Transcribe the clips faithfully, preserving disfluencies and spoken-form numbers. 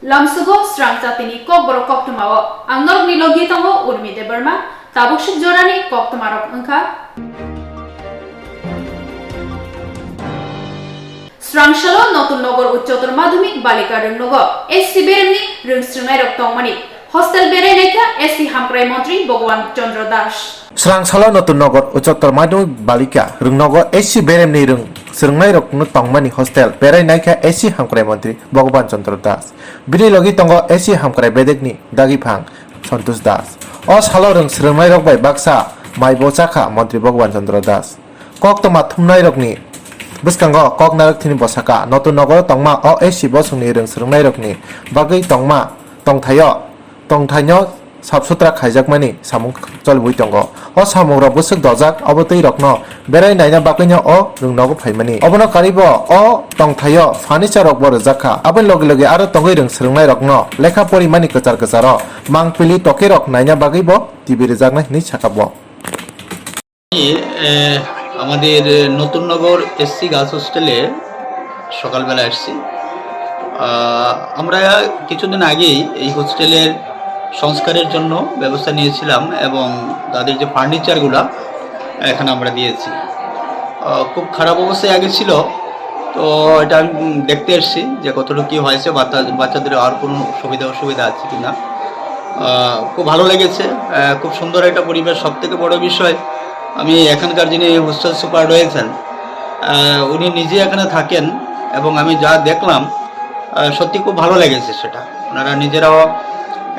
Lamsugo srang chatini kokborok koktwmao ang norokni logi tongo Urmi Debbarma, tabuk suk jorani koktwmarok wngkha. Srang salo Notun Nogor Uchchotor Madhyamik Balika Rwngnogo S C beremni rwng swrwngnairok tongmani hostel berai naikha S C hamkrai montri Bhagwan Chandra Das. Srang salo Notun Nogor Uchchotor Madhyamik Balika Rwngnogo S C beremni rwng swrwngnairokno tongmani hostel berai naikha S C hamkrai montri Bhagwan Chandra Das. Bini logi tongo S C hamkrai bedekni dagiphang Santosh Das. O salo rwng swrwngnairok bai baksa maibo chakha montri Bhagwan Chandra Das. Koktwma thumnairokni bwskango kok narwk thini bwsaka Notun Nogoro tongma O S C bosongni rwng swrwngnairokni bagwi tongma tongthaio, tongthaino sap sutra khaijakmani samung cholibwi tongo. O samungrok bwswk dojak obo twi rokno berai naina bagwino o rwngnogo phaimani. Obono karibo o tongthaio furniture rokbo rwjak kha. Aboni logi logi aro tongwi rwng swrwngnairokno lekha porimani kwchar kwcharo mangpili tokerok naina bagwibo T V rwjaknai hinwi sakha bo. এ, আমাদের Natunnagar SC girls হোস্টেলে সকালবেলা এসেছি। আহ, আমরা কিছুদিন আগেই এই হোস্টেলের সংস্কারের জন্য ব্যবস্থা নিয়েছিলাম এবং তাদের যে ফার্নিচারগুলা এখানে আমরা দিয়েছি। আহ, খুব খারাপ অবস্থায় আগে ছিল, তো এটা আমি, উম, দেখতে এসেছি যে কতটুকু কী হয়েছে, বাচ্চা-, বাচ্চাদের আর কোনো সুবিধা অসুবিধা আছে কি না। আহ, খুব ভালো লেগেছে, আহ, খুব সুন্দর একটা পরিবেশ। সব থেকে বড় বিষয়, আমি এখানকার যিনি হোস্টেল সুপার রয়েছেন, আহ, উনি নিজে এখানে থাকেন এবং আমি যা দেখলাম, আহ, সত্যি খুব ভালো লেগেছে সেটা। ওনারা নিজেরাও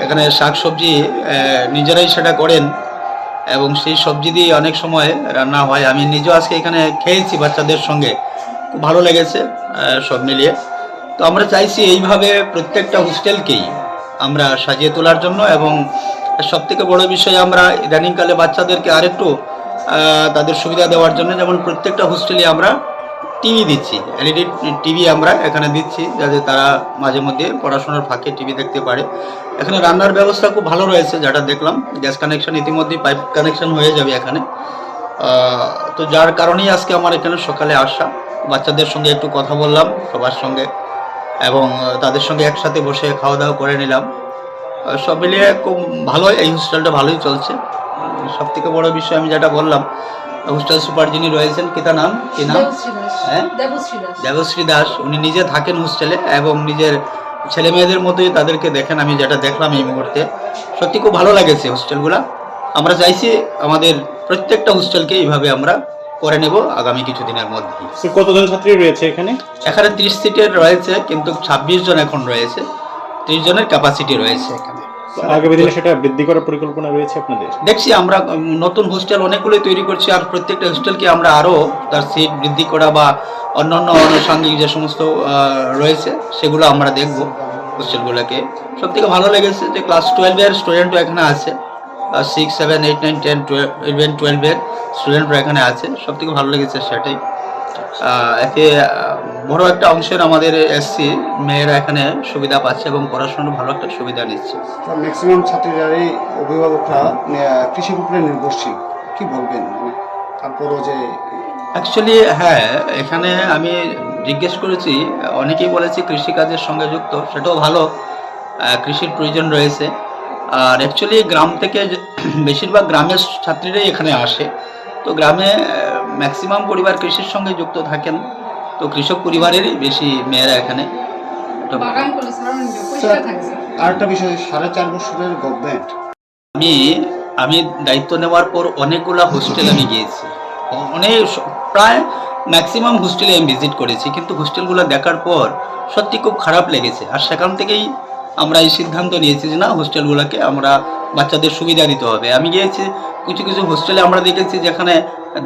এখানে শাকসবজি, আহ, নিজেরাই সেটা করেন এবং সেই সবজি দিয়ে অনেক সময় রান্না হয়। আমি নিজেও আজকে এখানে খেয়েছি বাচ্চাদের সঙ্গে, খুব ভালো লেগেছে, আহ, সব মিলিয়ে। তো আমরা চাইছি এইভাবে প্রত্যেকটা হোস্টেলকেই আমরা সাজিয়ে তোলার জন্য এবং সব থেকে বড় বিষয় আমরা ইদানিংকালে বাচ্চাদেরকে আরেকটু, আহ, তাদের সুবিধা দেওয়ার জন্য, যেমন প্রত্যেকটা হোস্টেলে আমরা টিভি দিচ্ছি, এলইডি টিভি আমরা এখানে দিচ্ছি, যাতে তারা মাঝে মধ্যে পড়াশোনার ফাঁকে টিভি দেখতে পারে। এখানে রান্নার ব্যবস্থা খুব ভালো রয়েছে, যেটা দেখলাম, গ্যাস কানেকশন, ইতিমধ্যেই পাইপ কানেকশন হয়ে যাবে এখানে। আহ, তো যার কারণেই আজকে আমার এখানে সকালে আসা, বাচ্চাদের সঙ্গে একটু কথা বললাম সবার সঙ্গে এবং, আহ, তাদের সঙ্গে একসাথে বসে খাওয়া দাওয়া করে নিলাম। আহ, সব মিলিয়ে খুব ভালোই, এই হোস্টেলটা ভালোই চলছে। উম, সব থেকে বড় বিষয় আমি যেটা বললাম, হোস্টেল সুপার যিনি রয়েছেন, কি তার নাম? কি নাম? দেবশ্রী দাস। হ্যাঁ? দেবশ্রী দাস। দেবশ্রী দাস, উনি নিজে থাকেন হোস্টেলে এবং নিজের ছেলে মেয়েদের মতোই তাদেরকে দেখেন, আমি যেটা দেখলাম এই মুহূর্তে। সত্যি খুব ভালো লেগেছে হোস্টেলগুলা। আমরা চাইছি আমাদের প্রত্যেকটা হোস্টেলকে এইভাবে আমরা করে নেব আগামী কিছুদিনের মধ্যেই। তো কতজন ছাত্রী রয়েছে এখানে? এখানে ত্রিশ সিটের রয়েছে, কিন্তু ছাব্বিশ জন এখন রয়েছে, ত্রিশ জনের ক্যাপাসিটি রয়েছে এখানে। তো আগামী দিনে সেটা বৃদ্ধি করার পরিকল্পনা রয়েছে আপনাদের? দেখছি আমরা, উম, নতুন হোস্টেল অনেকগুলোই তৈরি করছি, আর প্রত্যেকটা হোস্টেলকে আমরা আরও তার সিট বৃদ্ধি করা বা অন্যান্য আনুষঙ্গিক যে সমস্ত, আহ, রয়েছে, সেগুলো আমরা দেখব হোস্টেলগুলোকে। সব থেকে ভালো লেগেছে যে ক্লাস টুয়েলভের স্টুডেন্টও এখানে আছে, class six, seven, eight, nine, ten, twelve, eleven, টুয়েলভের স্টুডেন্টরা এখানে আছে। সব থেকে ভালো লেগেছে সেটাই। আহ, এতে, আহ, বড় একটা অংশের আমাদের এসসি মেয়েরা এখানে সুবিধা পাচ্ছে এবং পড়াশোনার ভালো একটা সুবিধা নিচ্ছে। ম্যাক্সিমাম ছাত্রীরাই অভিভাবকরা, আহ, কৃষির উপরে নির্ভরশীল। কি বলবেন? মানে, তারপরও যে অ্যাকচুয়ালি, হ্যাঁ, এখানে আমি জিজ্ঞেস করেছি, অনেকেই বলেছে কৃষিকাজের সঙ্গে যুক্ত, সেটাও ভালো। আহ, কৃষির প্রয়োজন রয়েছে। আর অ্যাকচুয়ালি গ্রাম থেকে যে, বেশিরভাগ গ্রামের ছাত্রীরাই এখানে আসে। তো গ্রামে, আহ, ম্যাক্সিমাম পরিবার কৃষির সঙ্গে যুক্ত থাকেন। তো কৃষক পরিবারেরই বেশি মেয়েরা এখানে। তো বাগান করলে সারা নিজে পরিষ্কার স্যার, থাকে, স্যার। আরেকটা বিষয়, সাড়ে চার বছরের গভর্নমেন্ট। আমি, আমি দায়িত্ব নেওয়ার পর অনেকগুলা হোস্টেল আমি গিয়েছি। অ-, অনেক স-, প্রায় ম্যাক্সিমাম হোস্টেলে আমি ভিজিট করেছি, কিন্তু হোস্টেলগুলো দেখার পর সত্যি খুব খারাপ লেগেছে। আর সেখান থেকেই আমরা এই সিদ্ধান্ত নিয়েছি যে না, হোস্টেলগুলোকে আমরা বাচ্চাদের সুবিধা দিতে হবে। আমি গিয়েছি কিছু কিছু হোস্টেলে, আমরা দেখেছি যেখানে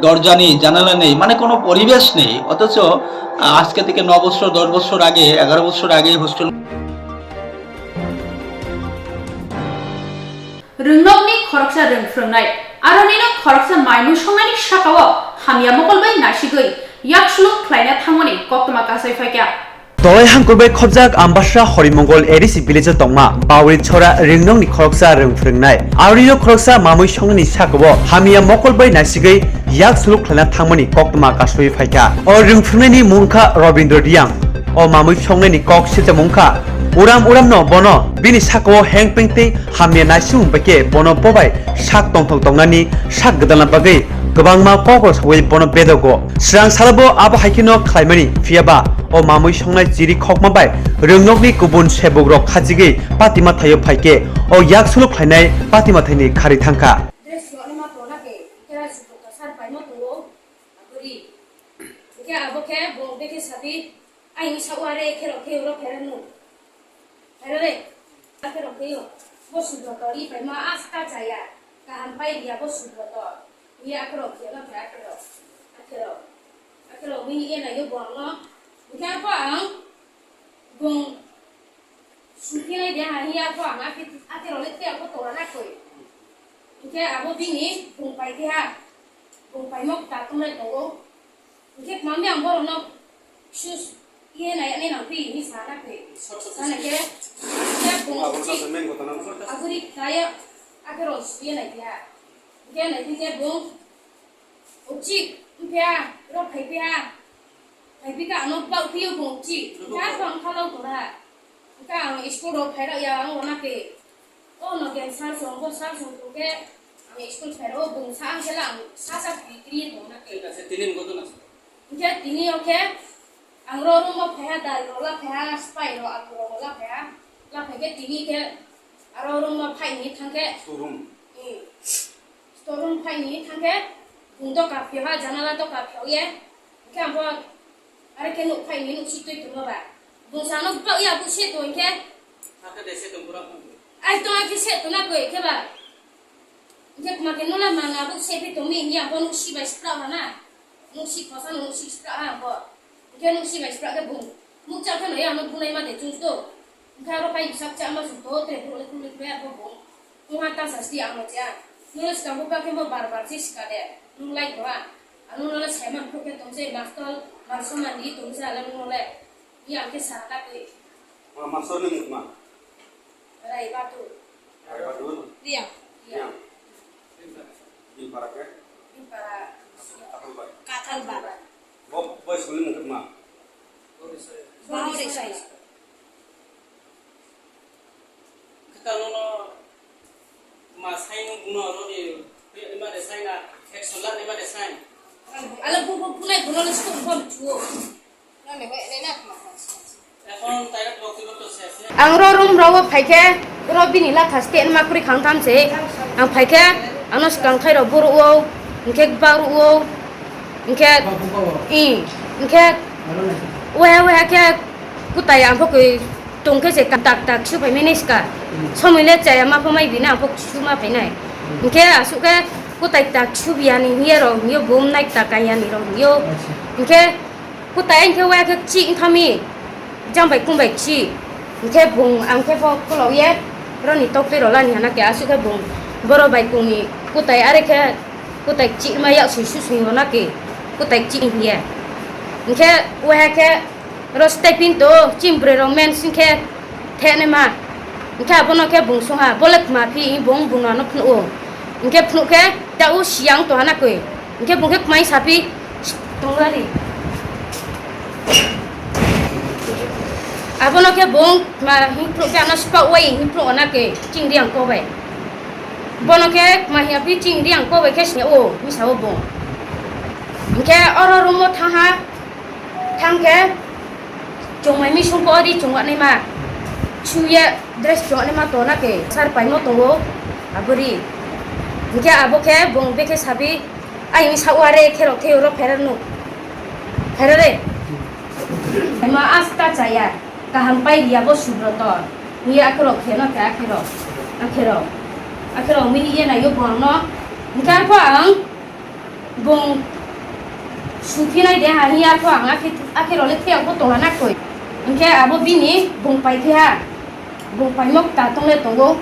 দরজা নেই, জানালা নেই, মানে কোনো পরিবেশ নেই, অথচ, আহ, আজকে থেকে ন বছর, দশ বছর আগে, এগারো বছর আগে hostel Rwngnokni khoroksa rwng phrwngnai, aronino khoroksa mai mui songnaini sakao hamya mokol bai naisigwi yak suluk khlaina thangmani koktwma kasai phaikha. Dolai hangkor bai khobjak Ambasa Horimongol A D C village o tongma Bauri Chora Rwngnokni khoroksa rwng phrwngnai. Aronino khoroksa mamui songnaini sakao hamya mokol bai naisigwi yak suluk khlaina thangmani koktwma kasui phaikha. O rwng phrwngnaini mungkha Robindra Riyang. O mamui songnaini kok silchamo wngkha Uram uramno bono bini sakao hengpeng tei hamya naisingmung bai khe bono bobai sak tongthok tongnani sak gwdalna bagwi kwbangma kokrok saui bono bedogo. Srang salabo abo hai kheno khlaimani, phiya ba o mamui songnai chiri khokma bai rwngnokni kubun sebukrok khachigwi patima thaio phai khe o yak suluk khlainai patima thaini khari thangkha. Dress rokni ma tongna khe kera sukha sar paima tongo. Abori. Hingke abo khe bo bekhe sabi, "Ayung sa ware khe rok khe oro pheranu." Pherare. Akhero khe yo. Bo sudro tori paima asta chaya. Kaham pai dia bo sudro to. Ni akhero khe no khe akhero. Akhero. Akhero mi ye na yo bo no. Hingke ako ang bung Sukhinai de ha hiya kho ang ake, ake role te ako tora na koi. Hingke abo bini bung pai de ha. Bung pai mok ta tung lai tongo. Hingke mami ang boro no sus iye na ya ne nang pi ni sa na koi. Sana ke, ke bung chi. Aguri kaya ake ro suye na ya. Hingke na hingke bung Uchik, mpia, ro phaipia. Phaipika ano bau pio bung uchik. Ka bang khalau tora. Ka ang school ro phairok ya ang wana ke. O no gen sar song, bo sar song to ke. Ang school phairo bung sa ang kela ang sa sa kri kri to na ke. Tini ni goto na. Hingke tini o khe ang ro room o phaiha dal ro la phaiha, spy ro alu ro la phaiha. La phaikhe tini khe aro room o phai ni thangkhe. Store room. Hmm. Store room phai ni thangkhe bung doka phio ha, janala doka phio ye. Hingke ang bo are khe nuk phai ni nuk si tui tongma ba. Bung sa no bak ya bu se tong khe. Hakhe de se tong pura phang. Ai tong a khe se tong na koi khe ba. Hingke ma khe nola manga bo se phi tong mi ya bo nuk si bai spra ha na. Nuk si khosa nuk si spra ha bo. Hingke nuk si bai spra khe bung. Nuk cha khe no ya nuk bunai ma de chung to. Hingke aro pai sak cha ma suk to tre bro le kule kule bo bung. Mungha ta sa sti ang cha. Nuk le skang bo pa khe bo bar bar si ska de. Nuk lai to ha. Ano nola sai man kho khe tong se master man so man di tong se ala nuk le. Ya khe sa ta khe. Ma master ni muk ma. Rai batu. Rai batu. Riang. Riang. Bini para khe? Bini para. Kathal bai. Kathal bai. Bo, bo school ni mung ma? Bahari sai. Kita nono ma sai nung buno rodi, ma de sai na, action la ma de sai. Ala bu bu punai buno le school bom chuo. Ang ro room ro phaikhe, ro bini latha state ma kwrwi khang tham se. Ang phaikhe, ano swkang khai rok bo rwo, hwnkhe ba rwo, hwnkhe, i, hwnkhe, weha weha khe kutai ang pho khe tongkhe se tak tak su phai mani ska. Somoi le chaya ma pho mai bini ang pho su ma phainai. Hwnkhe aswk khe kutai tak su biyani hiye rok hiyo, bum nai tak kayani rok hiyo. Hwnkhe Kutai hwnkhe waya khe chih wngthami, jang bai kung bai chih. Hwnkhe bung ang khe bo khulok ye, boroni tok twi rw lani hana khe aswk khe bung borok bai kungni kutai are khe kutai chihma yak sui su sui rw na khe kutai chih hiye. Hwnkhe waya khe ro stepin to chini bwrwi rok men sing khe Theknima. Hwnkhe abono khe bung songha, bo le kma phi, bung bung ano phnuo. Hwnkhe phnuh khe ta o siyang tongha na koi. Hwnkhe bung khe kmai saphi tongari. Abono khe bung kma hing phnuh khe ano spa wai hing phnuh na khe chingri ang ko bai. Bono khe kma hiya phi chingri ang ko bai khe sini o misa o bung. Hwnkhe oro room o thangha. Thangkhe chwngmai misung pori chwngwanaima. Chuya dress chwngwanaima tona khe sar paimo tongo abori. Hwnkhe abo khe bung bekhe sabi, "Ayung sa ware khe rok the oro pheranu." Pherare. Ma asta chaya. Kaham pai riya bo subroto. Ni akhero kheno khe akhero. Akhero. Akhero mini ye na yo bong no. Hwnkhe arpho ang Bung sukhinai de ha hiya kho ang akhe, akhe role thiyang kho tongha na koi. Hwnkhe abo bini bung paiphi ha. Bung paimok ta tongle tongo.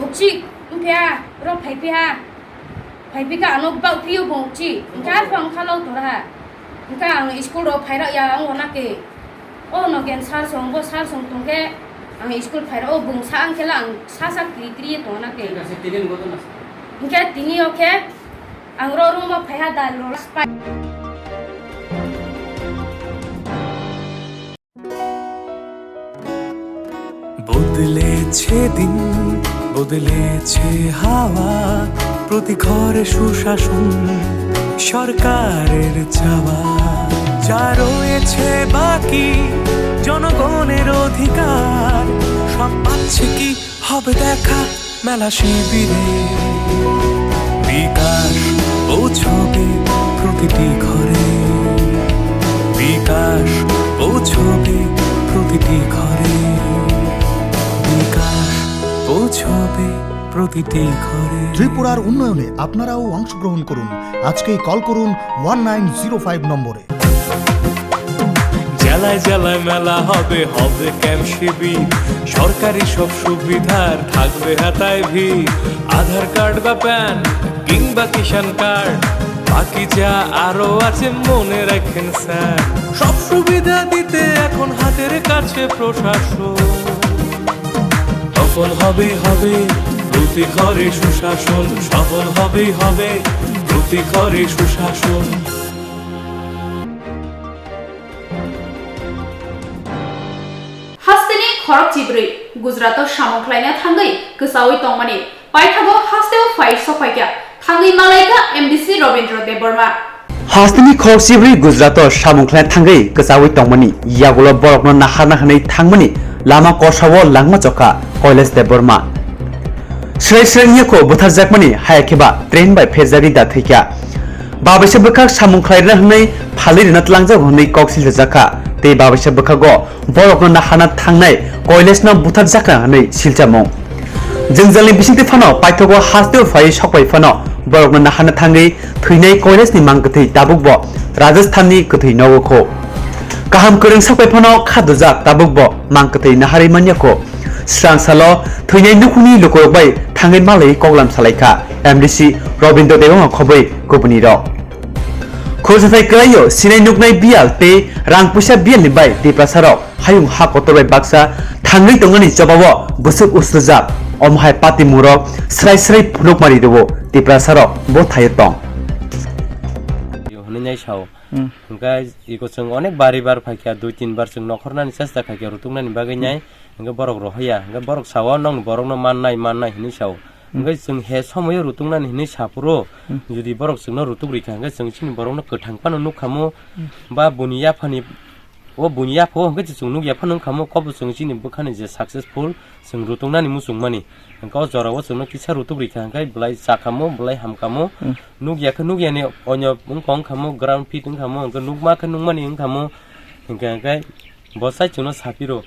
Ukchik wngphi ha, ro phaiphi ha. Phaiphi kha ano bak phiyo bung ukchik. Hwnkhe arpho ang khalok tora ha. Hwnkhe ang school rok phairok ya ang wana khe. O no gen sar song, bo sar song tongkhe ang school phairok o bung sa ang khe lang sa sa kri kri tongna khe. Hwnkhe tini o khe ang ro room o phaiha dal ro la spai. সেদিন বদলেছে হাওয়া, প্রতি ঘরে সুশাসন সরকারের চাওয়া। যা রয়েছে বাকি জনগণের অধিকার, সব পাচ্ছে কি হবে দেখা মেলা শিবিরে। বিকাশ পৌঁছবে প্রতিটি ঘরে, বিকাশ পৌঁছবে প্রতিটি ঘরে, বিকাশ পৌঁছবে প্রতিটি ঘরে। ত্রিপুরার উন্নয়নে আপনারাও অংশগ্রহণ করুন। আজকেই কল করুন ওয়ান নাইন জিরো ফাইভ নম্বরে। জেলায় জেলায় মেলা হবে, হবে ক্যাম্প শিবির, সরকারি সব সুবিধার থাকবে হাতায় ভিড়। আধার কার্ড বা প্যান কিংবা কিষাণ কার্ড, বাকি যা আরো আছে মনে রাখেন স্যার। সব সুবিধা দিতে এখন হাতের কাছে প্রশাসন। সফল হবে, হবে প্রতি ঘরে সুশাসন, সফল হবে, হবে প্রতি ঘরে সুশাসন। Hasteni khorok chibrwi Gujarat-o samung khlaina thangwi kwchaui tongmani paithago hasteo phai sokphaikha, thangwi malaikha M D C Robindra Debbarma. Hasteni khorok chibrwi Gujarat-o samung khlaina thangwi kwchaui tongmani yagulo borokno naharna hwnwi thangmani lama kosao langma chokha Kailash Debbarma. Srai srai wngya kho butharjakmani, haya khe ba train bai pherjagwi da thwikha. Babaisa bwkhak samung khlairwna hwnwi phalwi rwna twlangjago hwnwi kok silchajakha, tei babaisa bwkhago borokno naharna thangnai Kailashno butharjakha hwnwi silchamung. Jwngjalni bisingtwi phano paithago hasteo phaiwi sokbai phano borokno naharna thangwi thwinai Kailashni mang kwthwi tabukbo Rajasthanni kwthwi nogo kho. Kaham kwrwng sokbai phano kha dujak, tabukbo mang kwthwi naharwi manya kho. Srang salo thwinai nukhungni lukurok bai thangwi malaiwi koklam salaikha M D C Robindra Debbarma khobwi kubunirok. Khoroksa thai kwlaio sinai nuknai biyal tei rang puisa biyalni bai Tiprasarok hayung ha kotor bai baksa thangwi tongnani chobao bwswk usrujak. Omo hai patimurok srai srai phunukma ri rwo Tiprasarok bo thaio tong. Hwnwi nai sao. Hmm. Hwnkhe iko chwng onek bari bar phaikha, dui tin bar chwng nokhornani chesta khaikha, rutuknani bagwi nai. Hwnkhe borok rohorya, hwnkhe borok sao, "Nokni borokno mannai, mannai," hwnwi sao. Hmm. Hwnkhe chwng he somoio rutuknani hwnwi saphuru, Hmm. jodi borok chwngno rutuk rikha, hwnkhe chwng chini borokno kwthang phano nukkhamo, Hmm. ba buni yaphani, o buni yapha o hwnkhe chwng nukya phano wngkhamo, kobo chwng chini bwkhani je successful, chwng rutuknani muchungmani. Hwnkhe o jorao chwngno kisa rutuk rikha, hwnkhe belai chakamo, belai hamkamo, Hmm. nukya khe nukyani onyo wngkha wngkhamo, ground fit wngkhamo, hwnkhe nukma khe nukmani wngkhamo, hwnkhe, hwnkhe bo sai chwngno saphiro.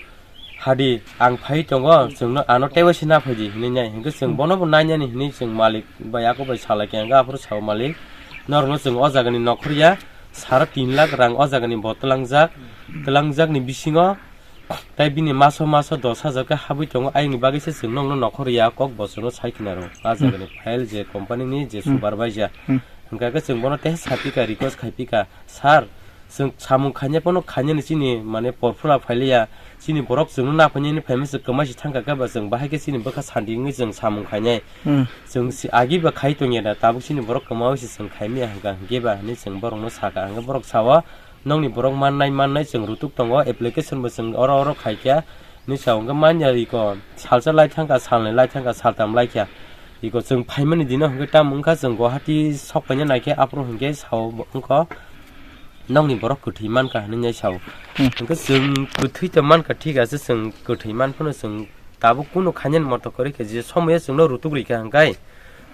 Hadi, ang phai tongo, chwngno ano teibo se na phaidi hinwi nai. Hinkhe chwng Hmm. bono bo nainani hinwi chwng malik bai ako bai salai khe, hinkhe aphuru sao malik, norokno chwng o jagani nokhorya, sara tin lakh rang o jagani bo twlangjak, twlangjakni bisingo tai bini maso maso dos hajar khe habwi tongo, ayangni bagwi se chwng nokno nokhorya kok bo chwngno sai khna rw. A Hmm. jagani file je company ni je Hmm. supervisor, Hmm. hinkhe chwng bono tei sapika request khaipika, sir, Chwng samung khainai phano khainani chini, mane, porphora phailiya, chini borok chwngno naphainani phaima se kwmai se thangkha khe ba chwng bahai khe chini bwkha santi wngwi chwng samung khainai. Hmm. Chwng si agi ba khai tongya da, tabuk chini borok kwmaui se chwng khaimaya hwnkha, hwnkhe ba hinwi chwng borokno sakha, hwnkhe borok sao, "Nokni borok mannai, mannai chwng rutuk tongo, application bo chwng oro oro khaikha," hinwi sao, hwnkhe manya iko salsa lai thangkha, salnwi lai thangkha, saltam laikha. Iko chwng phaimani dino hwnkhe tamo wngkha, chwng Guwahati sokpaina naikhe aphuru hwnkhe sao wngkha. Nokni borok kwthwi mankha hinwi nai sao. Hmm. Hwnkhe chwng kwthwi to mankha, thik ase, chwng kwthwi man phano chwng tabuk kunu khainani moto kwrwi khe, je somoyo chwngno rutuk rikha hwnkhe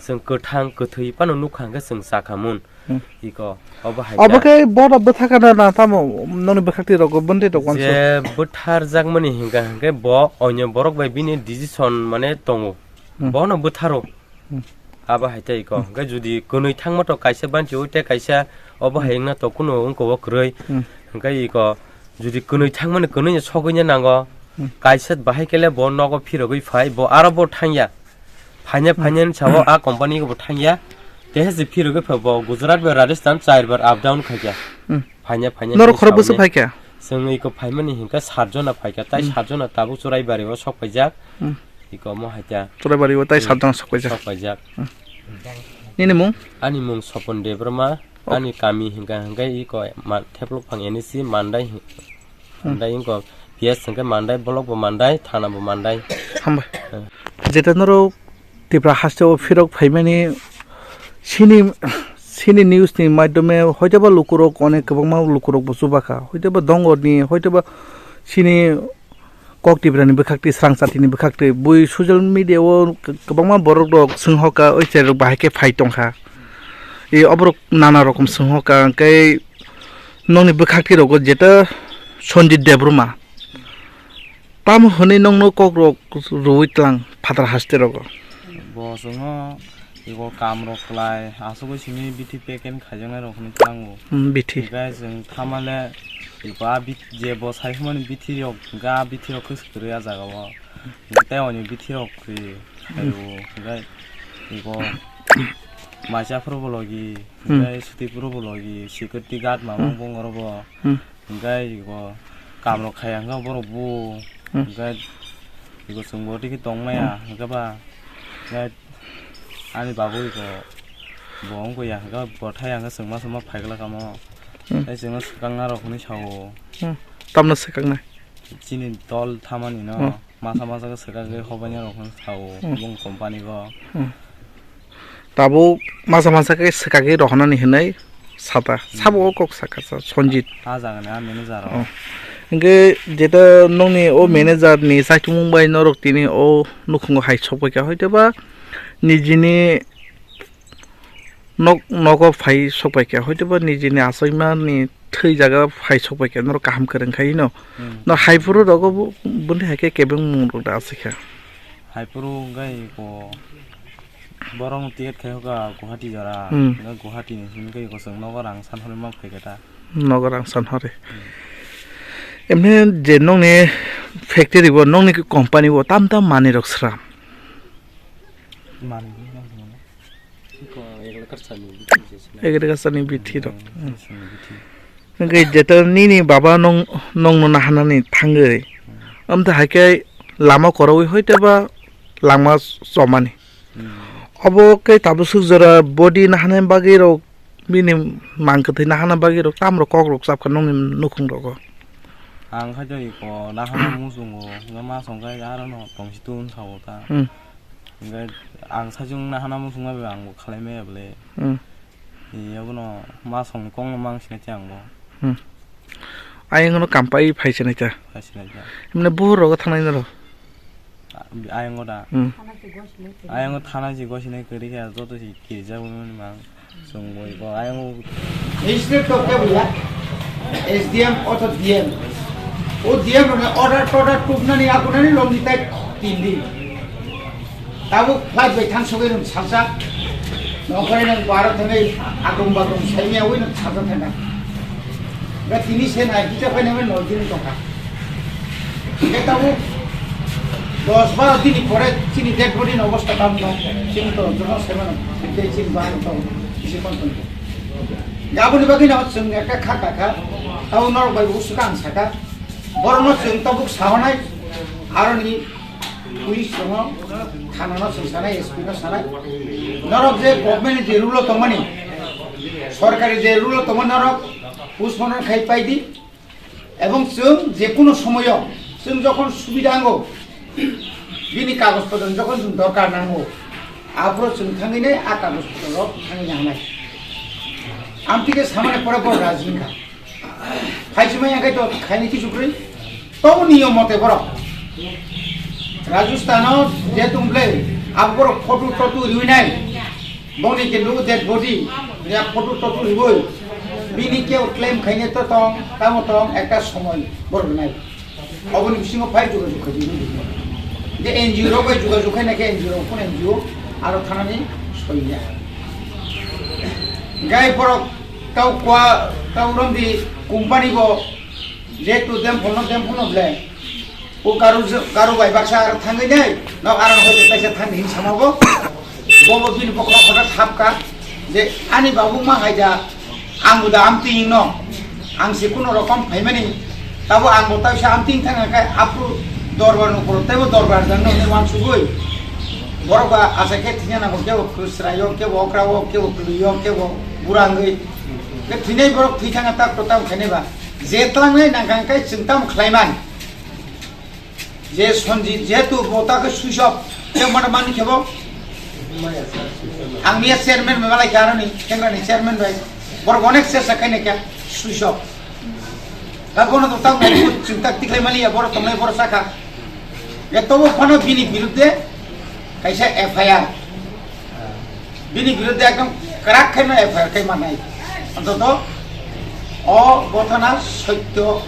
chwng kwthang kwthwi phano nukha hwnkhe chwng chakha mun. Hmm. Iko obo hai Obo khe. Khe bono bwtha kana na tamo nokni bwkhak twi rok bwndwi rok wansu. Je bwtharjakmani hwnkha hwnkhe bo onyo borok bai bini decision mane tongo. Hmm. Bono bwtharo. Hmm. Abo hai tei ko. Hmm. Hwnkhe jodi kwnwi thangma to kaisa banchi ui tei kaisa obo Hmm. hai wngna to kuno wngko o kwrwi. Hmm. Hwnkhe iko jodi kwnwi thangmani kwnwi no sogwi no nango. Hmm. Kaisa bahai kele bo nogo phirogwi phai, bo aro bo thangya. Phaina Hmm. phaina ni sao a company bo thangya. Tehe se phirogwi phai bo Gujarat bai Rajasthan char bar up down khaikha. Hmm. Phaina phaina Norok ni khorok sao bwswk ni. Phaikha? Chwng iko phaimani hwnkhe sat jona phaikha, tai Hmm. sat jona tabuk Churaibari o sok paijak. Hmm. Iko omo hai khe. Churaibari o tai Hmm. sat jona sok paijak. Sok paijak. Hmm. Nini mung? Ani mung Sopon Debbarma, Oh. ani kami hwnkha hwnkhe iko ma-, Theplokphang N S C Mandai hi-, Hmm. Mandai iko P S hwnkhe mandai, block bo mandai, thana bo mandai. Hambai. Hmm. Jeta norok Tipra hasteo phirok phaimani sini, sini news ni madhyome hoitoba lukurok onek kwbangma lukurok bo chubakha, hoitoba dongor ni, hoitoba sini kok Tiprani bwkhak twi, srang chati ni bwkhak twi, bui social media o kwbangma borok rok swnghoka, oi cherok bahai khe phai tongkha, e oborok nana rokom swnghoka, hwnkhe nokni bwkhak twi rogo jeta Sanjit Debbarma. Tamo hwnwi nokno kokrok rwui tlang phatar haste rogo? Bo chwngno ego kamrok klai, aswk simi bithi peken khaijaknai rok hwnwi tlango. Hmm, bithi. Hwnkhe chwng thamale ego a bit-, je bo saimani bithi rok, hwnkhe a bithi rok khe swkhe rwya jaga o. Hwnkhe tei oni bithi rok khe khaio, hwnkhe ego maisa phuru bo logi, Hmm. hwnkhe suti phuru bo logi, security guard mamang Hmm. bongoro bo. Hmm. Hwnkhe ego kamrok khaiya hwnkhe borok bo Hmm. hwnkhe ego chwngbo tiki tongmaya hwnkhe ba hwnkhe ani babu ego bo wngkha ya hwnkhe bo thai hwnkhe chwngma chwngma phaikla kamo Hmm. tei chwngno swkang narok hwnwi sao. Hmm. Tamno swkang nai? Chini dol thamani no. Hmm. Masa masa khe swkagwi hobaina rok hwn sao Hmm. bong company go. Hmm. Tabuk masa masa khe swkagwi rohonani hwnwi sata. Hmm. Sabo o kok saka sa Sanjit. Ah, jaga ni ah manager rok. Oh. Hwnkhe jeta nokni o manager ni saichumung bai norok tini o nukhungo hai sokbai kha hoite ba nijini nok, nogo phai sokbai kha, hoito ba nijini achaima ni thwi jaga phai sokbai kha, norok kaham kwrwng khai no. Hmm. No hai phuru rogo bo, boni hai khe kebeng mung rok da asai kha. Hai phuru wngkha iko borok no ticket khai hoka Guwahati jora, Hmm. wngkha Guwahati ni hwnwi khe iko chwng nogo rang san hwnwi ma phai khe ta. Nogo rang san hori. Hmm. Emne je nokni factory bo, nokni company bo tam tam manwi rok sram. Manwi. Agriculture ni bithi rok. Hmm. Hwnkhe jeto nini baba nong, nongno nahanani thangwi, amtha hai khe lama kwrwi hoite ba langma chomani. Hmm. Obo khe tabuk swk jora body nahana bagwi rok bini mang kwthwi nahana bagwi rok tamrok kok rok chapkha nongni nukhung rogo. Ang khaito iko nahana muchungo, hwnkhe ma songkhe aro no tongsi tun sao ta. Hmm. Hwnkhe ang saichung nahana muchungma bai ang bo khlai maya bwle. Hmm. Yabono ma songni kokno mang sinai te ang bo. Hmm. Ayang no kampai phai sinai ta. Phai sinai ta. Emne buhur rogo thangnai noro. Ayang o da. Hmm. Ayang o thana si gosinai kwrwi khe joto si kirjak mani mang. Chwng bo iko ayang o. Instead of ke buya, S D M oto D M. O D M rokni order torder tubnani akunani lomni tai tin din. Tabuk flight bai thang sogwi nwng salsa. Nokhlai nwng baro thangwi agum bagum saimya wi nwng salsa thangkha. Ga tini se nai kicha painai noi din tongkha. Hingke tabuk dos baro dini pore chini dead body ni obostha tamo no, chini tolong jono se mano, hingke chini bahai tong, bisi kon tong. Aboni bagwi no chwng ekta kha kakha, tabuk norok bai bo swkang saka, borokno chwng tabuk sahonai, aroni police tongo, thana no chwng sanai, S P no sanai. Norok je government ni je rule o tongmani, sorkari je rule o tongmani norok postmortem khai pai di. Ebong chwng je kono somoyo chwng jokhon subida nango, bini kagoj potro jokhon chwng dorkar nango, aphuru chwng thangwi nai a kagoj potro rok thangwi nai hanai. Amtwi khe samani pore bo raji wngkha. Phaichimai ya khe to khaini kisu kwrwi. Tobo niyom mote borok Rajasthan o je tong ble abo borok photo toto riwi nai. Boni ke nugo dead body, ya photo toto riboi. Bini keu claim khaine to tong, tamo tong, ekta somoi borok nai. Oboni bisingo phai jogajog khaidi. Je N G O rok bai jogajog khaina khe N G O rok phone N G O aro thanani soiya. Gai borok tau kwa, tau romdi company bo jehetu dem phono, dem phono ble. O garu, garu bai baksa aro thangwi nai, nok aro hoi kaisa thang hin sama bo. Bo bo bini bokhorok hothat hapka je ani babu ma hai da, ang bo da amtwi no, ang se kuno rokom phaimani, tabo ang bo taisa amtwi thang khe aphuru dorbar no koro, tebo dorbar jang no wansugwi. Borok ba asa khe thina nango, kebo khusrayo, kebo okrao, kebo kluyo, kebo burangwi. Khe thinai borok thwi thanga tak to tam khainai ba. Je tlangnai nang kha khe chwng tamo khlaiman. Je Sanjit jehetu bo ta khe switch off, je mane mani khebo. Ang miya chairman bai malai kha aroni, kendrani chairman bai. Borok onek chesta khainai kha switch off. Da bono to tang nai chwng tak tiklai maliya, borok tongnai borok sakha. Etobo phano bini birudde kaisa F I R. Bini birudde ekdom kwrak khaino F I R khai manai. Antoto o gothana sotyo.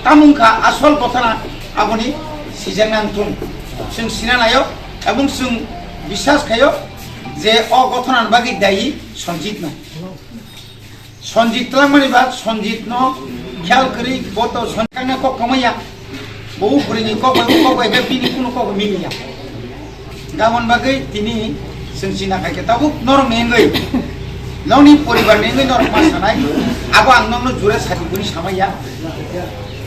Tamung kha asol gothana aboni sijak nang thung. Chwng sina nayo ebong chwng biswas khayo je o gothana bagwi dayi Sanjit no. Sanjit twlangmani ba Sanjit no khiyal kwrwi bo to Sanjit no kok kwmaya. Bo burini kok bai kok bai bini kuno kok mimiya. Gabon bagwi tini chwng china khai khe tabuk norok ni wngwi, nokni poribar ni wngwi norok ma sanai, abo ang nokno jura sadi buni samaya.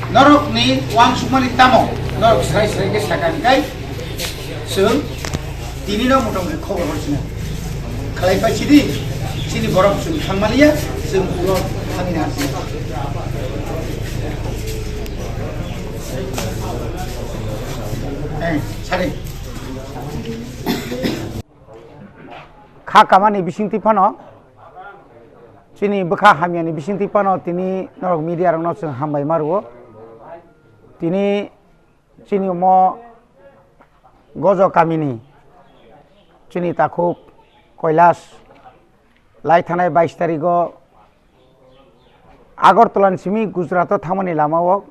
Norok ni uansukmani tamo, norok srai srai khe sakha hwnkhe chwng tini no motamoti khobor rw sino. Khlai pai sidi, chini borok chwng thang maliya, chwng ulo thangwi na sino. Eh, sadi. Kha kamani bisingtwi phano, chini bwkha hamyani bisingtwi phano tini norok media rokno chwng hambai ma rwo. Tini chini omo Gojo kamini chini takhuk Kailash lai thanai bais tarigo Agartala ni simi Gujarat o thangmani lama o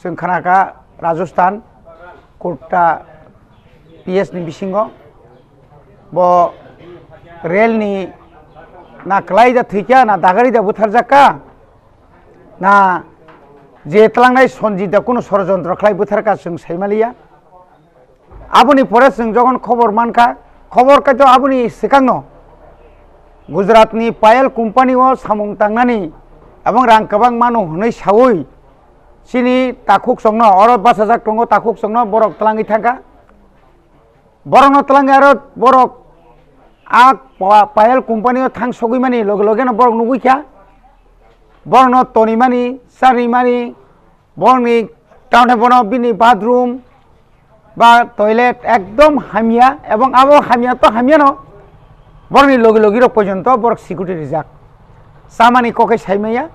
chwng khna kha Rajasthan Kota P S ni bisingo bo rail ni na kwlai da thwikha na dagari da butharjak kha na je tlangnai Sanjit da kunu sorojontro khlai butharkha chwng saimaliya. Aboni pore chwng jokhon khobor mankha, khobor kaitor aboni swkangno Gujaratni Payal company-o samung tangnani ebong rang kwbang mano hwnwi saui chini takhuk chwngno oro bachajak tongo, takhuk chwngno borok twlangwi thangkha. Borokno twlangwi aro borok a pa-, Payal company-o thang sogwi mani loge logeno borok nugwi kha. Borokno tonwi mani, charwi mani, borokni taunai bono bini bathroom ba toilet ekdom hamya, ebong abo hamya to hamyano, borokni logi logi rok porjonto borok security rijak. Chamani kokhe saimaya,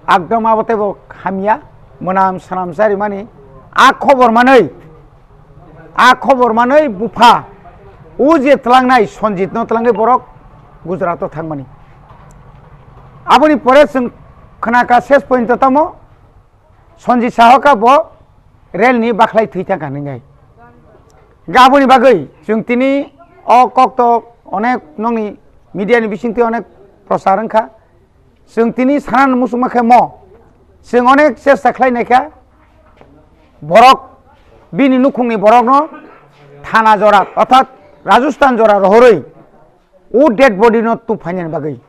ekdom abo teibo hamya, mwnam swnam charimani. A khobor manwi, a khobor manwi bupha o je tlangnai Sanjit no tlangwi borok Gujarat o thangmani. Aboni pore chwng khna kha ses point tamo Sanjit Saha kha bo rail ni bakhlai thwi thang kha hinwi. Ga aboni bagwi chwng tini o kok to onek nokni media ni bisingtwi onek prochar wngkha. Chwng tini sana muchungma khe mo chwng onek chesta khlai nai kha borok bini nukhungni borokno thana jora orthat Rajasthan jora rohorwi o dead body no tubphainani bagwi.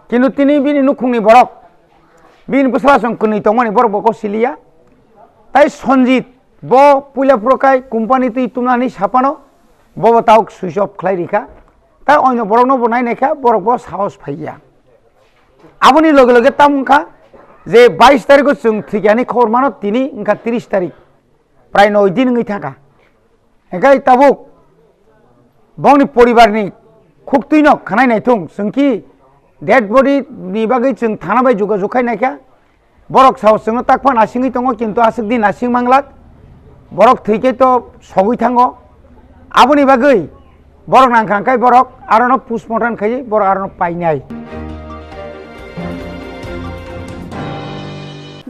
Kintu tini bini nukhungni borok, bini bwsala chwng kwnwi tongmani borok bo kok siliya. Tai Sanjit bo puila phuru kai company twi tumnani saphano bobo tauk switch off khlai rikha. Tai oino borokno bo nai naikha, borok bo sahos phaiya. Aboni loge loge tamo wngkha je bais tarikho chwng thwikyani khobor mano, tini wngkha tris tarik. Prai noi din wngwi thangkha. Hingkhe tabuk bongni poribarni khuktwino khwnai naithung, chwngki dead body ni bagwi chwng thana bai jogajog khai naikha. Borok sao chwngno takphano nasingwi tongo, kintu aswk di nasing manglak. Borok thwikhe to sogwi thango. Aboni bagwi borok nangkha hwnkhe borok arono postmortem khaiwi borok arono painai.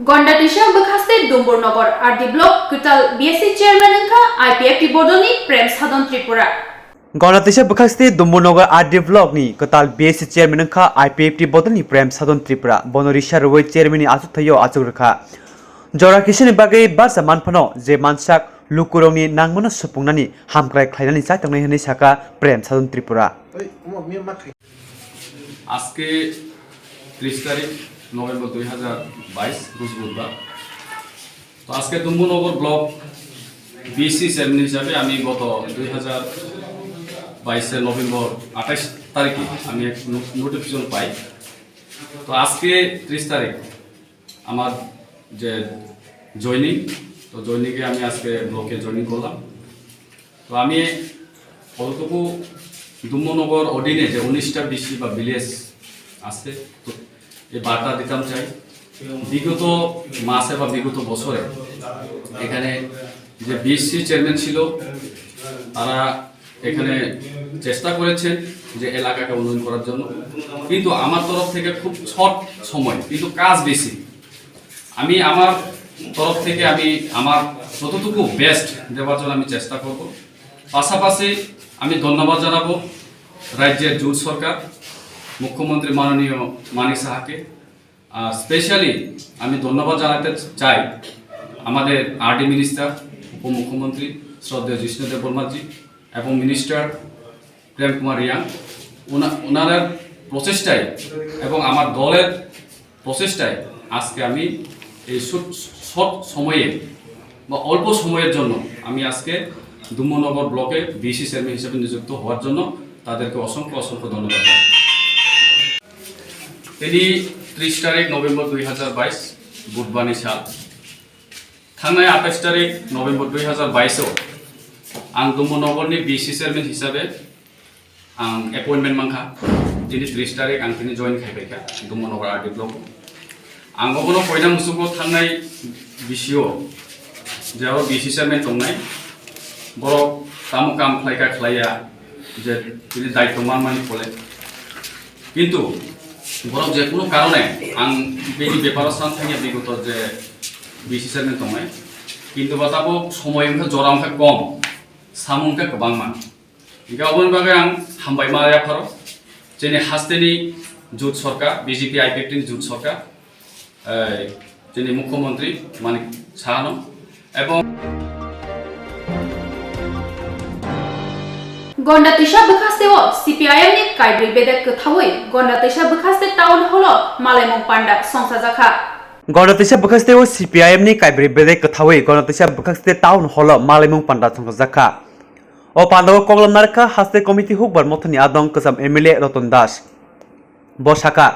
Gondatisa bwkhaste Dumbur Nogor R D Block kwtal B S C chairman wngkha I P F T bodolni Prem Sadon Tripura. Gondatisa bwkhaste Dumbur Nogor R D Block ni kwtal B S C chairman wngkha I P F T bodolni Prem Sadon Tripura. Bono risa rwui chairman ni achukthai-o achuk rwkha. Jora kisani bagwi barsa manphano je mansak lukurokni nangmano supungnani hamkrai khlainani chai tongnai hwnwi sakha Prem Sadon Tripura. আজকে ত্রিশ তারিখ নভেম্বর দুই হাজার বাইশ, রোজ বুধবার। তো আজকে ডুম্বুনগর ব্লক বিসি চেয়ারম্যান হিসাবে আমি গত দুই হাজার বাইশের নভেম্বর আঠাশ তারিখে আমি এক নো-, নোটিফিকেশন পাই। তো আজকে ত্রিশ তারিখ আমার যে জয়নিং। তো জয়নিংয়ে আমি আজকে ব্লকে জয়নিং করলাম। তো আমি অতটুকু ধর্মনগর অধীনে যে উনিশটা বিসি বা ভিলেজ আছে, তো এই বার্তা দিতাম চাই, বিগত মাসে বা বিগত বছরে এখানে যে বিসি চেয়ারম্যান ছিল, তারা এখানে চেষ্টা করেছেন যে এলাকাকে উন্নয়ন করার জন্য, কিন্তু আমার তরফ থেকে খুব শর্ট সময়, কিন্তু কাজ বেশি। আমি আমার তরফ থেকে আমি আমার যতটুকু বেস্ট দেওয়ার জন্য আমি চেষ্টা করব। পাশাপাশি আমি ধন্যবাদ জানাবো রাজ্যের জোট সরকার, মুখ্যমন্ত্রী মাননীয় মানিক সাহাকে। আর স্পেশালি আমি ধন্যবাদ জানাতে চাই আমাদের আরডি মিনিস্টার, উপমুখ্যমন্ত্রী শ্রদ্ধেয় জিষ্ণু দেববর্মাজি এবং মিনিস্টার প্রেম কুমার রিয়াং। ওনা- ওনার প্রচেষ্টায় এবং আমার দলের প্রচেষ্টায় আজকে আমি এই শর্ট শর্ট সময়ে বা অল্প সময়ের জন্য আমি আজকে ধর্মনগর ব্লকে বিসি চেয়ারম্যান হিসেবে নিযুক্ত হওয়ার জন্য তাদেরকে অসংখ্য অসংখ্য ধন্যবাদ জানাই। Tini tris tarik November dui hazar bais, Budhbar ni sal. Thangnai atais tarik November dui hazar bais o ang Dhummonogor ni B C chairman hisabe ang appointment mankha. Tini tris tarik ang tini join khai paikha Dhummonogor R D block o. Ang obono koina musugo thangnai B C o, je aro B C chairman tongnai, borok tamo kam khlaikha khlaiya, je tini daityo manmani phole. Kintu borok je kunu karone ang bini beparo san thangya bigoto je B C chairman tongnai. Kintu ba tabo somoy wngkha jora wngkha kom, samung wngkha kwbangma. Hingke oboni bagwi ang hambai ma yapharo. Chini hasteni jut sorkar, B J P I P F T ni jut sorkar, eh, chini mukhyamantri Manik Sahano, ebong Gonda Tisa Bwkhaste o C P I M ni kaibrwi bedek kwthawi Gonda Tisa Bwkhaste Town Hall o malaimung panda songsajakha. Gonda Tisa Bwkhaste o C P I M ni kaibrwi bedek kwthawi Gonda Tisa Bwkhaste Town Hall o malaimung panda songsajakha. O pandao koklam narwkha haste committee hukbar mothani adong kwcham M L A Ratan Das. Bo sakha,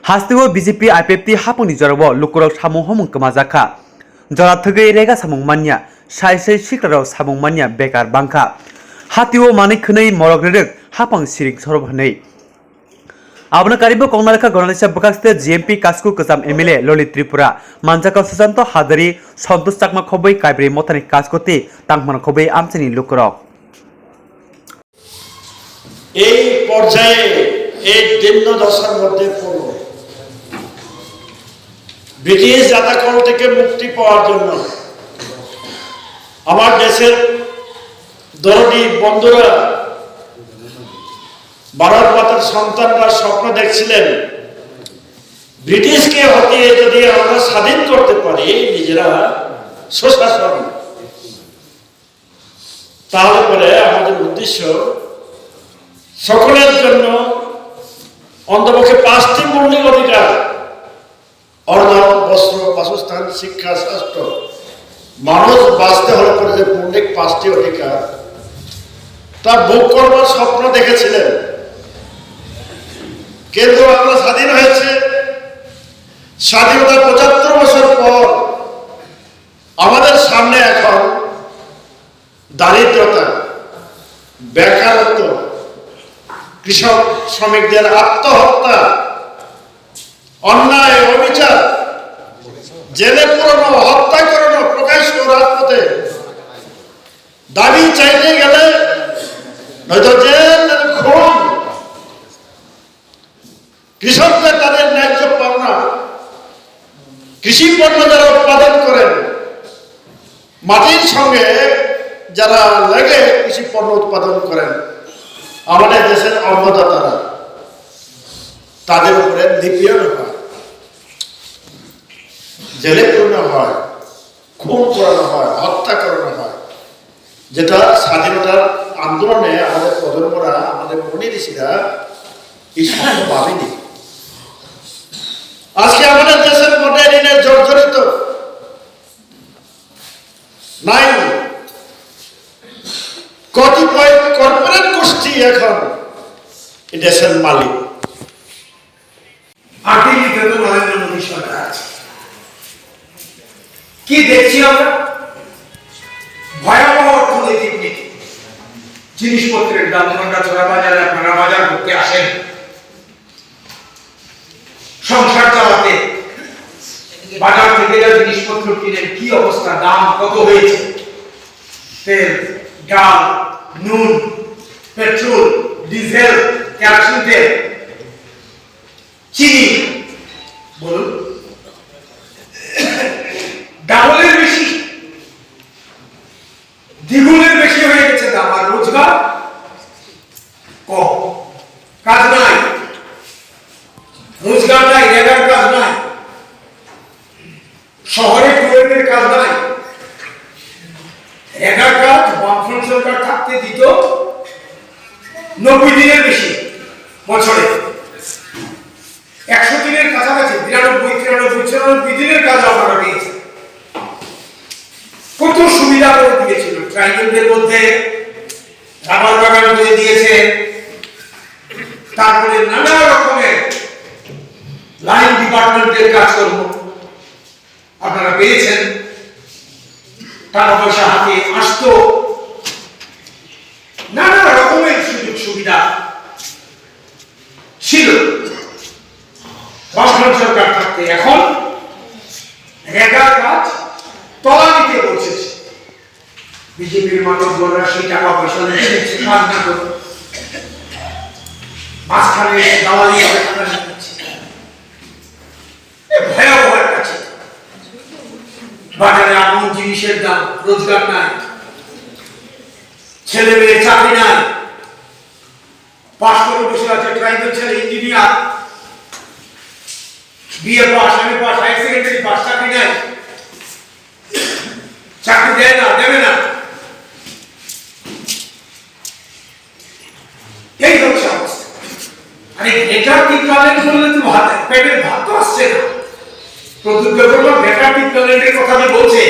hasteo B J P I P F T hapungni jorao lukurok samung humung kwmajakha. Jora thwgwi rega samung manya, sai sai sikrarok samung manya bekar bangkha. Hatio manwi khwnwi morok rwrwk hapang siring sorob hwnwi. Abono karibo koknarwkha Gonda Tisa Bwkhaste G M P Kasku kwcham M L A Lolit Tripura, manjakha Susanto Hadari, Santosh Chakma khobwi kaibrwi mothani Kaskuti tangmano khobwi amchaini lukurok. এই পর্যায়ে এই দীর্ণ দশার মধ্যে পড়ল। ব্রিটিশ জাতাকল থেকে মুক্তি পাওয়ার জন্য আমার দেশের দরদি বন্ধুরা, ভারত মাতার সন্তানরা স্বপ্ন দেখছিলেন, ব্রিটিশকে হটিয়ে যদি আমরা স্বাধীন করতে পারি নিজেরা, সুশাসন, তাহলে পরে আমাদের উদ্দেশ্য সকলের জন্য অন্তপক্ষে পাঁচটি মৌলিক অধিকার, অন্ন, বস্ত্র, বাসস্থান, শিক্ষা, স্বাস্থ্য। মানুষ বাঁচতে হলে পরে যে মৌলিক পাঁচটি অধিকার, তা ভোগ করবার স্বপ্ন দেখেছিলেন। কিন্তু আমরা স্বাধীন হয়েছে, স্বাধীনতার পঁচাত্তর বছর পর আমাদের সামনে এখন দারিদ্রতা, বেকারত্ব, কৃষক শ্রমিকদের আত্মহত্যা, অন্যায়, অবিচার, জেলে পুরানো, হত্যা করানো, প্রকাশ্য রাজপথে দাবি চাইতে গেলে নয়তো জেল, নয়তো খুন। কৃষকদের তাদের ন্যায্য পাওনা, কৃষি পণ্য যারা উৎপাদন করেন, মাটির সঙ্গে যারা লেগে কৃষি পণ্য উৎপাদন করেন, আমাদের দেশের অন্নদাতারা, তাদের উপরে নিপীড়ন হয়, জেলে পুরানো হয়, খুন করানো হয়, হত্যা করানো হয়, যেটা স্বাধীনতার আন্দোলনে আমাদের প্রজন্মরা, আমাদের মুনি ঋষিরা এই স্বপ্ন ভাবেনি। আজকে আমাদের দেশের মধ্যে ঋণে জর্জরিত নাই, কতিপয় কর্পোরেট গোষ্ঠী এখন এই দেশের মালিক। আর্থিক দিক থেকে নরেন্দ্র মোদী সরকার আছে। কি দেখছি আমরা? ভয়াবহ অর্থনৈতিক নীতি। জিনিসপত্রের দাম, ভাঙ্গাচোরা বাজারে আপনারা বাজার করতে আসেন, সংসার চালাতে বাজার থেকে যা জিনিসপত্র কিনেন, কি অবস্থা, দাম কত হয়েছে, তেল, ডাল, নুন, পেট্রোল, ডিজেল, কেরোসিন তেল, চিনি, বলুন, ডাবলের বেশি, দ্বিগুণের বেশি হয়ে গেছে দাম। আর রোজগার কম, কাজ নাই, রোজগার নাই, রেগার কাজ নাই, শহরে কুয়েটের কাজ নাই। রেগার কাজ বামফ্রন্ট সরকার থাকতে দিত নব্বই দিনের বেশি বছরে, একশো দিনের কাছাকাছি, বিরানব্বই, তিরানব্বই, চুরানব্বই দিনের কাজ আপনারা পেয়েছেন। কত সুবিধা করে দিয়েছিল, ট্রাইবেলদের মধ্যে রাবার বাগান করে দিয়েছে, তারপরে নানা রকমের লাইন ডিপার্টমেন্টের কাজকর্ম আপনারা পেয়েছেন, টাকা পয়সা হাতে আসতো, নানা রকমের সুযোগ সুবিধা ছিল বামফ্রন্ট সরকার থাকতে। এখন রেগার কাজ তলানিতে পৌঁছেছে। বিজেপির মাতব্বররা সেই টাকা পয়সা নিয়ে নিচ্ছে, কাজ না করে মাঝখানে দালালি করে টাকা নিয়ে নিচ্ছে। এ ভয়াবহ একটা চিত্র। বাজারে এমন জিনিসের দাম, রোজগার নাই, ছেলে মেয়ে চাকরি নাই, পাশ করে বসে আছে ট্রাইবেল ছেলে engineer, BA pass, MA pass, higher secondary pass, চাকরি নাই, চাকরি দেয় না, দেবে না। এই হচ্ছে অবস্থা। আরে, গ্রেটার তিপ্রাল্যান্ড বললে তো ভাত, পেটের ভাত তো আসছে না। প্রদ্যুৎ দেববর্মা গ্রেটার তিপ্রাল্যান্ডের কথা যে বলছে,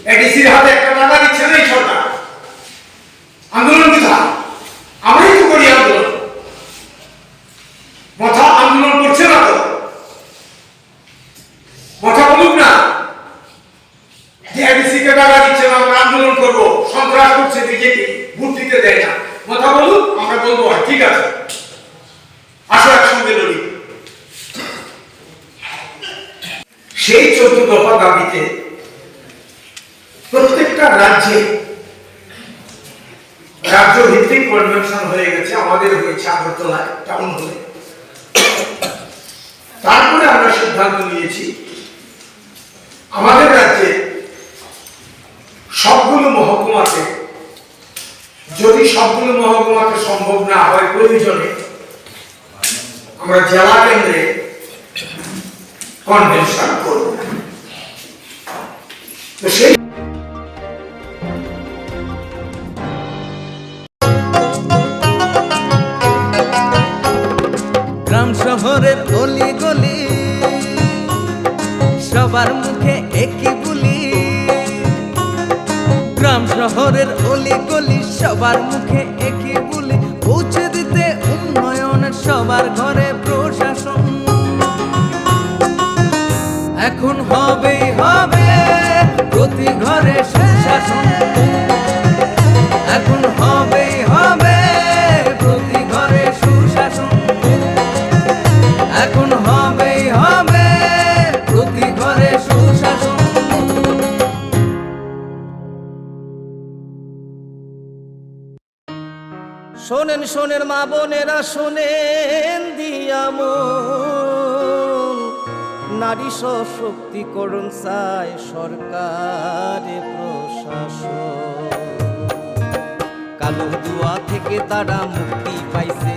এডিসির হাতে একটা টাকা দিচ্ছে না এই সরকার। আন্দোলন কোথায়? আমরাই তো করি আন্দোলন। মথা আন্দোলন করছে না তো। মথা বলুক না যে এডিসি কে টাকা দিচ্ছে না, আমরা আন্দোলন করবো, সন্ত্রাস করছে বিজেপি, ভোট দিতে দেয় না। মথা বলুক, আমরা বলবো, "হ্যাঁ, ঠিক আছে, আসো একসঙ্গে লড়ি।" সেই চোদ্দ দফা দাবিতে প্রত্যেকটা রাজ্যে রাজ্য ভিত্তিক কনভেনশন হয়ে গেছে, আমাদের হয়েছে আগরতলায় টাউন হলে। তারপরে আমরা সিদ্ধান্ত নিয়েছি আমাদের রাজ্যে সবগুলো মহকুমাতে, যদি সবগুলো মহকুমাতে সম্ভব না হয়, প্রয়োজনে আমরা জেলা কেন্দ্রে কনভেনশন করব। তো সেই গ্রাম শহরের অলি গলি, সবার মুখে একই বুলি। গ্রাম শহরের অলি গলি, সবার মুখে একই বুলি। পৌঁছে দিতে উন্নয়নের সবার ঘরে প্রশাসন। এখন হবেই হবে প্রতি ঘরে সুশাসন। এখন হবেই হবে প্রতি ঘরে সুশাসন। এখন হবেই হবে প্রতি ঘরে সুশাসন। শোনেন, শোনেন মা বোনেরা, শোনেন দিয়া মন। নারী সশক্তিকরণ চায় সরকারে প্রশাসন। কালো ধোঁয়া থেকে তারা মুক্তি পাইছে,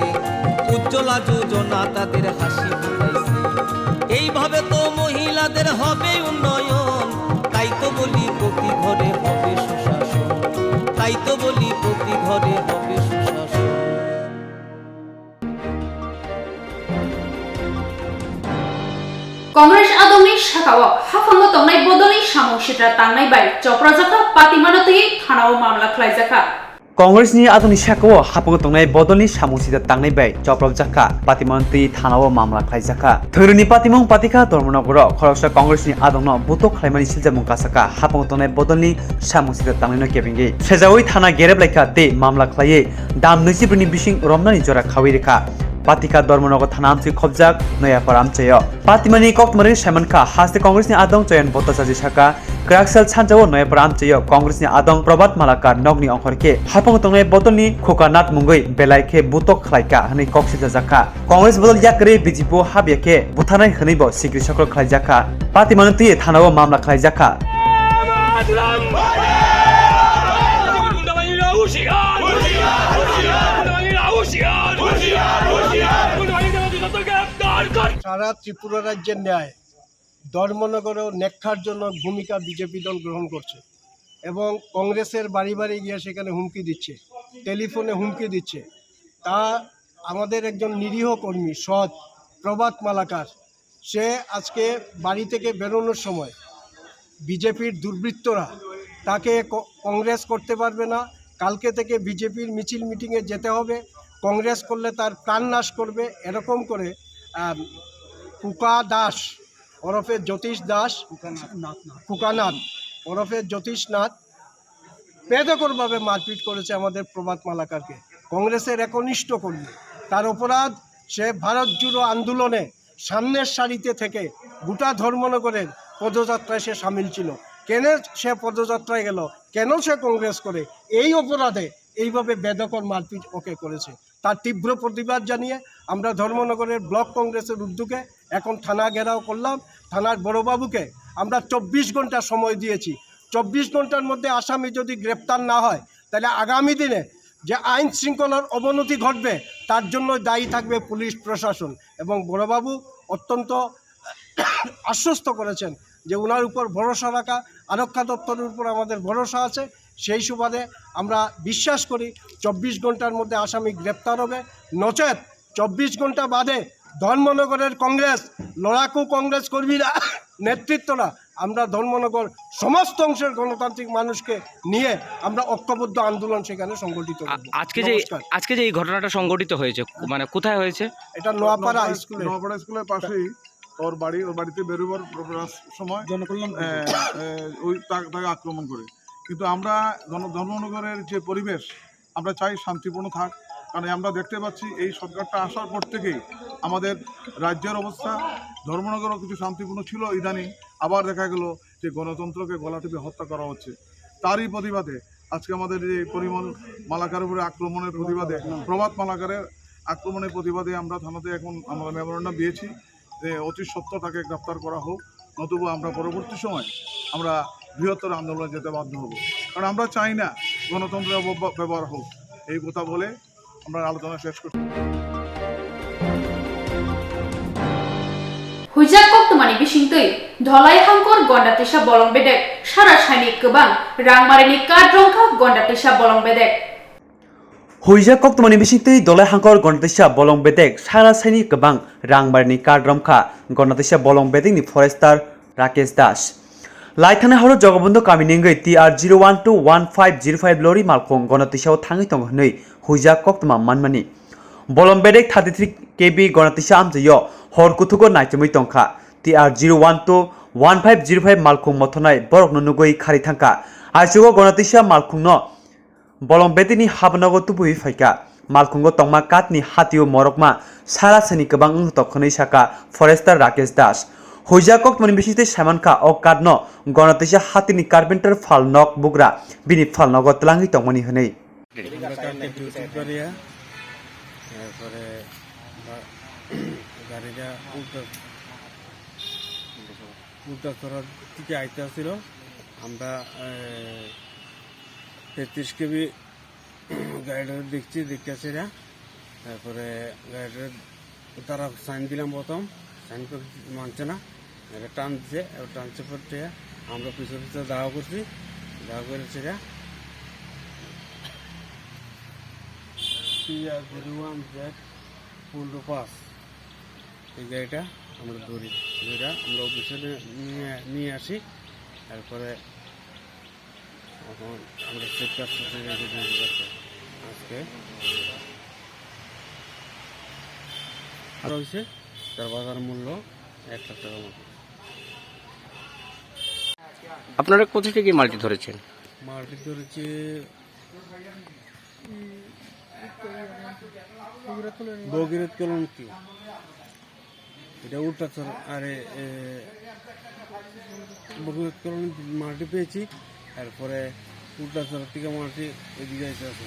উজ্জ্বলা যোজনা তাদের হাসি ফুটাইছে। এইভাবে তো মহিলাদের হবে উন্নয়ন, তাই তো বলি প্রতি ঘরে হবে সুশাসন। তাই তো বলি প্রতি ঘরে হবে সুশাসন। Congress adongni sakao haphango tongnai bodolni samung sitra tangnai bai choprajakha patimano twi thanao mamla khlaijakha. Congress ni adongni sakao hapung tongnai bodolni samung sida tangnai bai choprobjak kha, patimantwi thanao mamla khlaijak kha. Thwngrini patimung patikha Dharmanagaro khoroksa Congress ni adongno butok khlaimani siljamung kasakha, hapung tongnai bodolni samung sida tangnaino kebengwi sejaui thana gerep laikha tei mamla khlaiwi dam nwichibrwini bising romnani jora khaui rikha. Patikha Dharmanagar thana amchwi khobjak Noyapara amchaio. Patimani koktwmari saimankha, haste Congress ni adong Chayant Bhattacharya saka, Kwraksal sanjao Noyapara amchaio Congress ni adong Prabhat Malakar nokni ongkhor khe hapung tongnai bodolni Khukanath mungwi belai khe butok khlaikha hwnwi kok sijajakha. Congress bodol yakarwi B J P o habya khe butharnai hwnwibo sikri sokro khlaijakha. Patimano twiwi thanao mamla khlaijakha. সারা ত্রিপুরা রাজ্যের ন্যায় ধর্মনগরেও ন্যাক্কারজনক ভূমিকা বিজেপি দল গ্রহণ করছে এবং কংগ্রেসের বাড়ি বাড়ি গিয়ে সেখানে হুমকি দিচ্ছে, টেলিফোনে হুমকি দিচ্ছে। তা আমাদের একজন নিরীহ কর্মী, সৎ প্রভাত মালাকার, সে আজকে বাড়ি থেকে বেরোনোর সময় বিজেপির দুর্বৃত্তরা তাকে ক-, কংগ্রেস করতে পারবে না, কালকে থেকে বিজেপির মিছিল মিটিংয়ে যেতে হবে, কংগ্রেস করলে তার প্রাণ নাশ করবে, এরকম করে, আম, কুকা দাস ওরফে জ্যোতিষ দাস, কুকানাথ ওরফে জ্যোতিষ নাথ বেদখলভাবে মারপিট করেছে আমাদের প্রভাত মালাকারকে, কংগ্রেসের একনিষ্ঠ কর্মী। তার অপরাধ, সে ভারত জুড়ো আন্দোলনে সামনের সারিতে থেকে গোটা ধর্মনগরের পদযাত্রায় সে সামিল ছিল। কেন সে পদযাত্রায় গেল, কেন সে কংগ্রেস করে, এই অপরাধে এইভাবে বেদখল মারপিট ওকে করেছে। তার তীব্র প্রতিবাদ জানিয়ে আমরা ধর্মনগরের ব্লক কংগ্রেসের উদ্যোগে এখন থানা ঘেরাও করলাম। থানার বড়বাবুকে আমরা চব্বিশ ঘন্টা সময় দিয়েছি। চব্বিশ ঘন্টার মধ্যে আসামি যদি গ্রেপ্তার না হয়, তাহলে আগামী দিনে যে আইন শৃঙ্খলার অবনতি ঘটবে, তার জন্য দায়ী থাকবে পুলিশ প্রশাসন। এবং বড়বাবু অত্যন্ত আশ্বস্ত করেছেন যে ওনার উপর ভরসা রাখা, আরক্ষা দপ্তরের উপর আমাদের ভরসা আছে। সেই সুবাদে আমরা বিশ্বাস করি চব্বিশ ঘন্টার মধ্যে আসামি গ্রেপ্তার হবে, নচেত চব্বিশ ঘন্টা বাদে ধর্মনগরের কংগ্রেস, লড়াকু কংগ্রেস কর্মীরা, নেতৃত্বরা, আমরা ধর্মনগর সমস্ত অংশের গণতান্ত্রিক মানুষকে নিয়ে আমরা ঐক্যবদ্ধ আন্দোলন সেখানে সংগঠিত আ-, করব। আজকে যে, নমস্কার। আজকে যে এই ঘটনাটা সংঘটিত হয়েছে, মানে কোথায় হয়েছে? এটা নোয়াপাড়া নোয়াপাড়া, স্কুলে। নোয়াপাড়া স্কুলের পাশেই ওর বাড়ি, ওর বাড়িতে বেরোবার সময় জনকল্যাণ এ, এ, ওই তা-, তাকে আক্রমণ করে। কিন্তু আমরা ধর্ম-, ধর্মনগরের যে পরিবেশ, আমরা চাই শান্তিপূর্ণ থাক, কারণ আমরা দেখতে পাচ্ছি এই সরকারটা আসার পর থেকেই আমাদের রাজ্যের অবস্থা, ধর্মনগরও কিছু শান্তিপূর্ণ ছিল, ইদানিং আবার দেখা গেল যে গণতন্ত্রকে গলা টিপে হত্যা করা হচ্ছে। তারই প্রতিবাদে আজকে আমাদের এই পরিমল মালাকার উপরে আক্রমণের প্রতিবাদে, প্রভাত মালাকারের আক্রমণের প্রতিবাদে আমরা থানাতে এখন আমরা মেমোরান্ডাম দিয়েছি যে অতি সত্বর তাকে গ্রেপ্তার করা হোক, নতুবা আমরা পরবর্তী সময় আমরা বৃহত্তর আন্দোলনে যেতে বাধ্য হব। কারণ আমরা চাই না গণতন্ত্রের অপব্য-, ব্যবহার হোক। এই কথা বলে আমরা আলোচনা শেষ করছি। Huijak koktwmani bisingtwi Dholai hangkor Gonda Tisa bolong bedek sara saini kwbang rangmarini card rwngkha Gonda Tisa bolong bedek. Huijak koktwmani bisingtwi Dholai hangkor Gonda Tisa bolong bedek sara saini kwbang rangmarini card rwngkha Gonda Tisa bolong bedekni forester Rakesh Das. Lai thangnai horo Jogobondhu kamini wngwi T R zero one two one five zero five lorry malkhung Gonda Tisao thangwi tongo hwnwi huijak koktwma manmani. Bolong bedek thirty three K B Gonda Tisa amchaio hor kuthugo naichomwi tongkha. T R zero one two one five zero five malkhung mothornai borokno nugwi kharwi thangkha. Aichugo Gonda Tisa malkhungno bolong bedekni habanogo tubuiwi phaikha. Malkhungo tongma katni hatio morokma sara sani kwbang wngtok hwnwi sakha forester Rakesh Das. Huijak koktwmani bisingtwi saimankha o katno Gonda Tisa hatini carpenter phal nok bugra bini phal nogo twlangwi tongmani hwnwi. আমরা কালকে ডিউটি করিয়া, এরপরে বা-, গাড়িটা উল্টো, উল্টো করার দিকে আইতে আসছিল। আমরা, এ, তেত্রিশ কেবি গাড়িটা দেখছি, দেখতেছি না। তারপরে গাড়িটা তারা সাইন দিলাম প্রথম, সাইন করে মানছে না। এটা টান দিছে, এবার টানছে পড়ছে। আমরা পিছনে পিছনে দাওয়া করছি, দাওয়া করে সেটা T R zero one Z পনেরো পাঁচ এই গাড়িটা আমরা ধরি, ধরে আমরা অফিসে নিয়ে, নিয়ে আসি। তারপরে এখন আমরা সেফ কাজ করতে যাই যে দুই হাজার টাকা। আজকে আর হইছে তার বাজার মূল্য এক লাখ টাকার মতো। আপনারা কোথা থেকে মালটি ধরেছেন? মালটি ধরেছে ভগীরথ কলোনি। এটা উল্টাছড়া, আরে, এ, ভগীরথ কলোনি মাটি পেয়েছি, তারপরে উল্টাছড়া থেকে মাটি এদিকে আইতে আছে।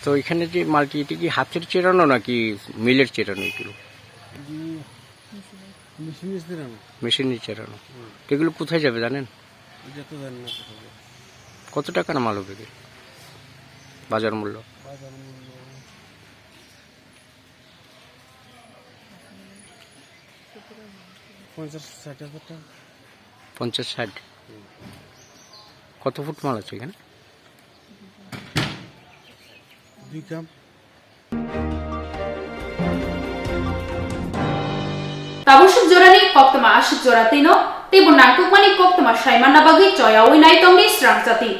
তো এখানে যে মালটি, এটা কি হাতের চেরানো নাকি মিলের চেরানো এগুলো? উম, মেশিনের চেরানো। মেশিনের চেরানো। হুম। তো এগুলো কোথায় যাবে জানেন? এটা তো জানি না কোথায় যাবে। কত টাকার মাল হবে এগুলো? বাজার মূল্য? বাজার মূল্য পঞ্চাশ ষাট হাজার টাকা। পঞ্চাশ ষাট? হুম। কত ফুট মাল আছে এখানে? দুই কাম। Tabuk suk jorani koktwma aswk jora twino teibo nangkukmani koktwma saimanna bagwi choyaui nai tongdi srang jati.